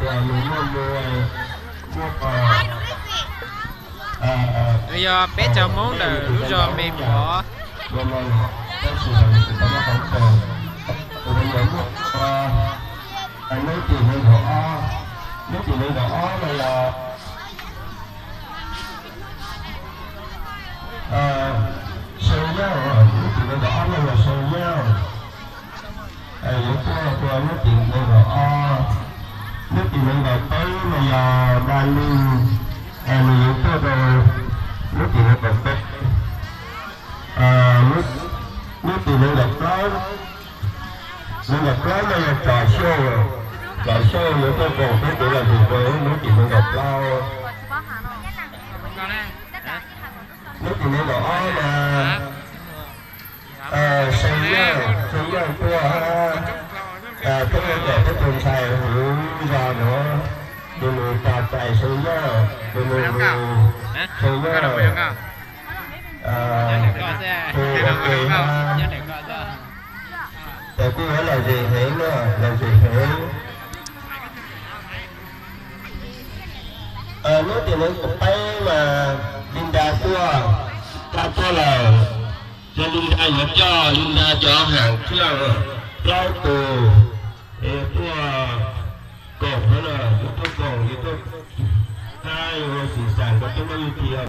Nws muaj nws, muaj, nws yog peb cov Hmoob ntawm lub zos Me Pov. Hnub tim nees nkaum ob, hnub tim nees nkaum ob no yog Soo Yaj, hnub tim nees nkaum ob no yog Soo Yaj. Yuav tuaj rau hnub tim nees nkaum ob, hnub tim nees nkaum peb no yog Npa Lwj, nws yuav tuaj rau hnub tim nees nkaum peb. Hnub tim nees nkaum plaub, nees nkaum plaub no yog Tsom Xyooj, Tsom Xyooj yuav tuaj koom peb kuv los ntawm rau hnub tim nees nkaum plaub. Hnub tim nees nkaum ob na, Soo Yaj, Soo Yaj tuaj, tuaj koom peb tus ntxhais hauv zos no, nws mus tos txais Soo Yaj, nws mus, Soo Yaj, tus ua ke ha. Ces kuj yuav lom zem heev na, lom zem heev. Hnub tim nees nkaum peb mas Linda tuaj, Linda tuaj lawm, ces Linda yuav coj Linda cov haam thiaj plaub tus es tuaj koom no, yuav tuaj koom, yuav tuaj, yuav ua xim xam rau peb Hmoob Yug Thiv.